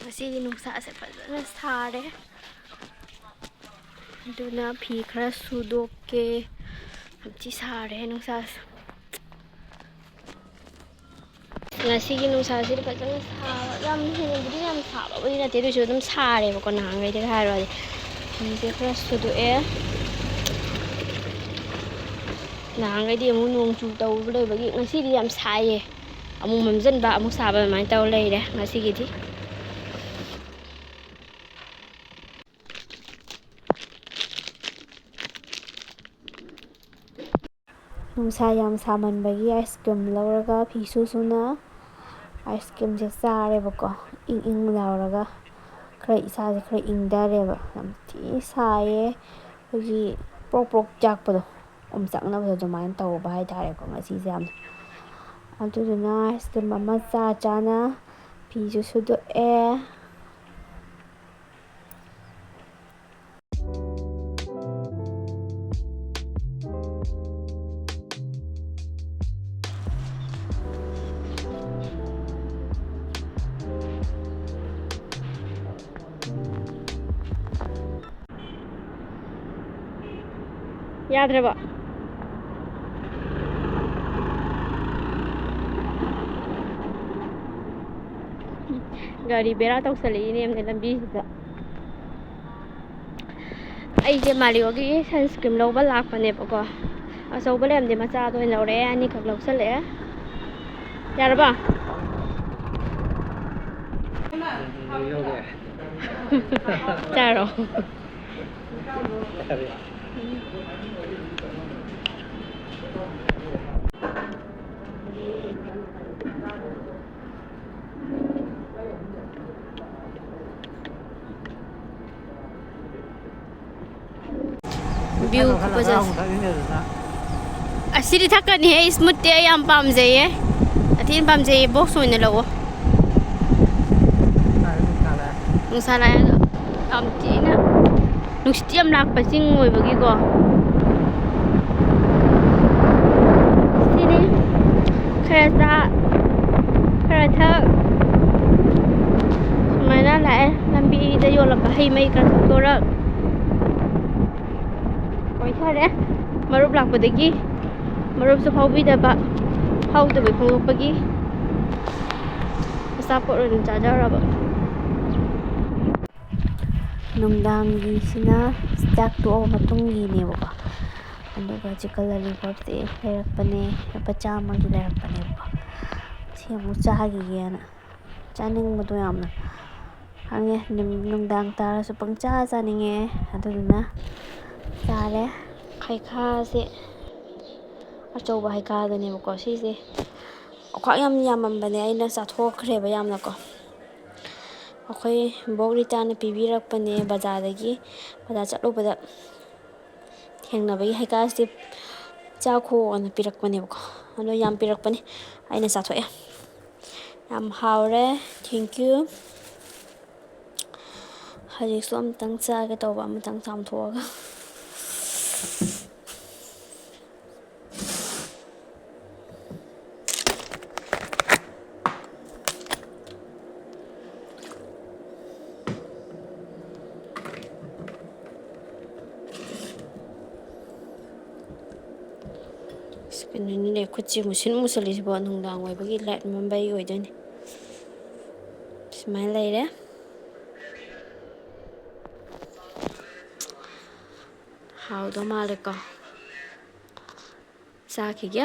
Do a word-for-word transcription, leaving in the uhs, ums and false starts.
ꯉꯁꯤꯗꯤ ꯅꯨꯡꯁꯥꯁꯦ ꯐꯖꯅ ꯁꯥꯔꯦ, ꯑꯗꯨꯅ ꯐꯤ ꯈꯔ ꯁꯨꯗꯣꯛꯀꯦ꯫ ꯌꯥꯝ ꯊꯤ ꯁꯥꯔꯦ ꯅꯨꯡꯁꯥꯁꯦ꯫ ꯉꯁꯤꯒꯤ ꯅꯨꯡꯁꯥꯁꯤꯗꯤ ꯐꯖꯅ ꯁꯥꯕ, ꯌꯥꯝ ꯍꯦꯟꯅꯕꯨꯗꯤ ꯌꯥꯝ ꯁꯥꯕꯕꯨꯗꯤ ꯅꯠꯇꯦ, ꯑꯗꯨꯏꯁꯨ ꯑꯗꯨꯝ ꯁꯥꯔꯦꯕꯀꯣ ꯅꯍꯥꯟꯈꯩꯗꯒ ꯍꯥꯏꯔꯨꯔꯗꯤ꯫ ꯐꯤꯁꯦ ꯈꯔ ꯁꯨꯗꯣꯛꯑꯦ꯫ ꯅꯍꯥꯟꯈꯩꯗꯤ ꯑꯃꯨꯛ ꯅꯣꯡ ꯆꯨ ꯇꯧꯕ ꯂꯩꯕꯒꯤ ꯉꯁꯤꯗꯤ ꯌꯥꯝ ꯁꯥꯏꯌꯦ꯫ ꯑꯃꯨꯛ ꯃꯝꯁꯤꯟꯕ ꯑꯃꯨꯛ ꯁꯥꯕ ꯑꯗꯨꯃꯥꯏꯅ ꯇꯧꯔ ꯂꯩꯔꯦ ꯉꯁꯤꯒꯤꯗꯤ꯫ ꯅꯨꯡꯁꯥ ꯌꯥꯝ ꯁꯥꯃꯟꯕꯒꯤ ꯑꯥꯏꯁ ꯀ꯭ꯔꯤꯝ ꯂꯧꯔꯒ ꯐꯤꯁꯨ ꯁꯨꯅ ꯑꯥꯏꯁ ꯀ꯭ꯔꯤꯝꯁꯦ ꯆꯥꯔꯦꯕꯀꯣ꯫ ꯏꯪ ꯏꯪ ꯂꯥꯎꯔꯒ ꯈꯔ ꯏꯁꯥꯁꯦ ꯈꯔ ꯏꯪꯊꯔꯦꯕ꯫ ꯌꯥꯝ ꯊꯤ ꯁꯥꯏꯌꯦ꯫ ꯑꯩꯈꯣꯏꯒꯤ ꯄ꯭ꯔꯣꯛ ꯄ꯭ꯔꯣꯛ ꯆꯥꯛꯄꯗꯣ, ꯑꯣꯝꯆꯥꯛꯅꯕꯗꯣ ꯑꯗꯨꯃꯥꯏꯅ ꯇꯧꯕ ꯍꯥꯏꯇꯥꯔꯦꯀꯣ ꯉꯁꯤꯁꯦ ꯌꯥꯝꯅ꯫ ꯑꯗꯨꯗꯨꯅ ꯑꯥꯏꯁ ꯀ꯭ꯔꯤꯝ ꯑꯃ ꯆꯥ ꯆꯥꯅ ꯐꯤꯁꯨ ꯁꯨꯗꯣꯛꯑꯦ꯫ ꯌꯥꯗ꯭ꯔꯕꯣ? ꯒꯥꯔꯤ ꯕꯦꯔꯥ ꯇꯧꯁꯜꯂꯛꯏꯅꯦ ꯂꯝꯕꯤꯁꯤꯗ꯫ ꯑꯩꯁꯦ ꯃꯥꯔꯤꯑꯣꯒꯤ ꯁꯟꯁꯀ꯭ꯔꯤꯟ ꯂꯧꯕ ꯂꯥꯛꯄꯅꯦꯕꯀꯣ꯫ ꯑꯆꯧꯕ ꯂꯩꯔꯝꯗꯦ, ꯃꯆꯥꯗꯣ ꯑꯣꯏꯅ ꯂꯧꯔꯛꯑꯦ, ꯑꯅꯤꯈꯛ ꯂꯧꯁꯜꯂꯛꯑꯦ꯫ ꯌꯥꯔꯕꯣ? ꯆꯥꯔꯣ꯫ View ꯈꯨꯐꯖꯁꯦ꯫ ꯑꯁꯤꯗꯤ ꯊꯛꯀꯅꯤꯍꯦ, smoothie ꯑꯩ ꯌꯥꯝ ꯄꯥꯝꯖꯩꯌꯦ꯫ ꯑꯊꯤꯅ ꯄꯥꯝꯖꯩꯌꯦ, box ꯑꯣꯏꯅ ꯂꯧꯑꯣ꯫ ꯅꯨꯡꯁꯥ ꯂꯥꯛꯑꯒ ꯌꯥꯝ ꯊꯤꯅ ꯅꯨꯡꯁꯤꯠ ꯌꯥꯝ ꯂꯥꯛꯄ ꯆꯤꯡ ꯑꯣꯏꯕꯒꯤꯀꯣ꯫ ꯁꯤꯅꯤ꯫ ꯈꯔ ꯆꯥ, ꯈꯔ ꯊꯛ, ꯁꯨꯃꯥꯏꯅ ꯍꯩ ꯃꯍꯤ ꯈꯔ ꯊꯛꯇꯣꯔꯛ꯫ ꯑꯣꯏꯊꯔꯦ꯫ ꯃꯔꯨꯞ ꯂꯥꯛꯄꯗꯒꯤ ꯃꯔꯨꯞꯁꯨ ꯐꯥꯎꯕꯤꯗꯕ, ꯐꯥꯎꯗꯕꯩ ꯐꯣꯡꯗꯣꯛꯄꯒꯤ ꯑꯆꯥꯄꯣꯠ ꯑꯣꯏꯅ ꯆꯥꯖꯔꯕ꯫ ꯅꯨꯡꯗꯥꯡꯒꯤꯁꯤꯅ ꯆꯥꯛ ꯇꯣꯛꯑꯕ ꯃꯇꯨꯡꯒꯤꯅꯦꯕꯀꯣ꯫ ꯑꯗꯨꯒ ꯆꯤꯛꯀꯟ ꯂꯣꯂꯤꯄꯣꯞꯁꯦ ꯂꯩꯔꯛꯄꯅꯦ, ꯂꯨꯄꯥ ꯆꯥꯝꯃꯒꯤ ꯂꯩꯔꯛꯄꯅꯦꯕꯀꯣ꯫ ꯁꯤ ꯑꯃꯨꯛ ꯆꯥꯈꯤꯒꯦꯅ꯫ ꯆꯥꯅꯤꯡꯕꯗꯣ ꯌꯥꯝꯅ꯫ ꯈꯪꯉꯦ, ꯅꯨꯝ-, ꯅꯨꯡꯗꯥꯡ ꯇꯥꯔꯁꯨ ꯄꯪꯆꯥ ꯆꯥꯅꯤꯡꯉꯦ꯫ ꯑꯗꯨꯗꯨꯅ ꯆꯥꯔꯦ꯫ ꯍꯩꯈꯥꯁꯦ ꯑꯆꯧꯕ ꯍꯩꯈꯥꯗꯨꯅꯦꯕꯀꯣ ꯁꯤꯁꯦ꯫ ꯈ꯭ꯋꯥꯏ ꯌꯥꯝ ꯌꯥꯝꯃꯝꯕꯅꯦ, ꯑꯩꯅ ꯆꯥꯊꯣꯛꯈ꯭ꯔꯦꯕ ꯌꯥꯝꯅꯀꯣ꯫ ꯑꯩꯈꯣꯏ ꯕꯣꯛ ꯔꯤꯇꯥꯅ ꯄꯤꯕꯤꯔꯛꯄꯅꯦ ꯕꯖꯥꯔꯗꯒꯤ꯫ ꯕꯖꯥꯔ ꯆꯠꯂꯨꯕꯗ ꯊꯦꯡꯅꯕꯒꯤ ꯍꯩꯈꯥꯁꯦ ꯆꯥꯈꯣꯅ ꯄꯤꯔꯛꯄꯅꯦꯕꯀꯣ꯫ ꯑꯗꯣ ꯌꯥꯝ ꯄꯤꯔꯛꯄꯅꯦ, ꯑꯩꯅ ꯆꯥꯊꯣꯛꯑꯦ꯫ ꯌꯥꯝ ꯍꯥꯎꯔꯦ꯫ Thank you꯫ ꯍꯧꯖꯤꯛꯁꯨ ꯑꯝꯇꯪ ꯆꯥꯒꯦ ꯇꯧꯕ, ꯑꯃꯇꯪ ꯆꯥꯝꯊꯣꯛꯑꯒ꯫ ꯑꯁ, ꯀꯩꯅꯣꯅꯤꯅꯦ, ꯈꯨꯠꯁꯦ ꯃꯨꯁꯤꯟ ꯃꯨꯁꯜꯂꯤꯁꯤꯕꯣ꯫ ꯅꯨꯡꯗꯥꯡ ꯑꯣꯏꯕꯒꯤ ꯂꯥꯏꯠ ꯃꯝꯕꯩ ꯑꯣꯏꯗꯣꯏꯅꯦ꯫ ꯁꯨꯃꯥꯏꯅ ꯂꯩꯔꯦ꯫ ꯍꯥꯎꯗꯧ ꯃꯥꯜꯂꯦꯀꯣ꯫ ꯆꯥꯈꯤꯒꯦ꯫